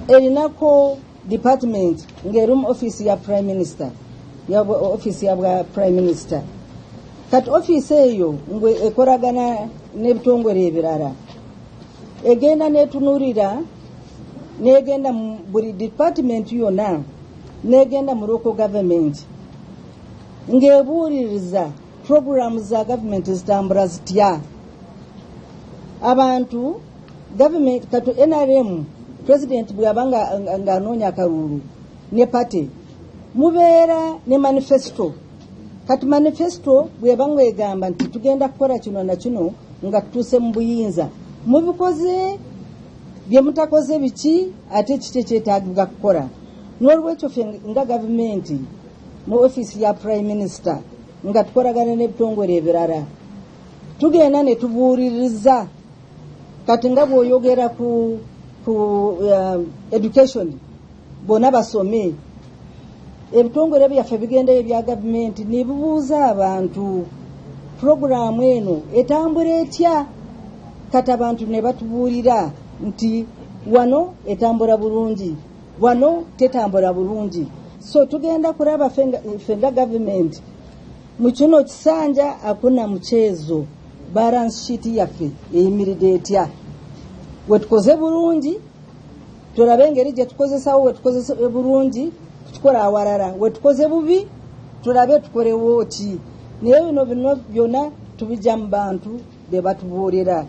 Erinako department ng'eri mu office ya Prime Minister, ya office ya bwa Prime Minister. Kati office eyo ngwe ekoragana n'ebitongole ebirala, egenda netunulira, negenda mu buli department yonna, negenda mu local government ng'ebuuliriza programu za gavumenti zitambula zitya. Abantu gavumenti kati NRM, president bw'aba ng'anoonya akalulu ne party, mubeera ne manifesto. Kati manifesto bw'eba ng'egamba nti tugenda kukola kino na kino nga tutuuse mu buyinza, mubikoze? Bye mutakoze biki? Ate kiki ekyetaagibwa kukola? N'olwekyo ffe nga gavumenti mu ofiisi ya Prime Minister nga tukolagana n'ebitongole ebirala, tugenda ne tubuuliriza. Kati nga bw'oyogera ku education, bonna basome, ebitongole byaffe bigendayo ebya gavumenti ne bibuuza abantu puroguraamu eno etambula etya. Kati abantu ne batubuulira nti wano etambula bulungi, wano tetambula bulungi. So tugenda kulaba ffe nga gavumenti mu kino kisanja hakuna mchezo, balance sheet yaffe eyimiridde etya? Wetukoze bulungi, tulabe engeri gye tukozesawo. Wetukozesa bulungi, tukikola awalala. Wetukoze bubi, tulabe tukolewo ki. Naye bino byonna tubijja mu bantu be batubuulira.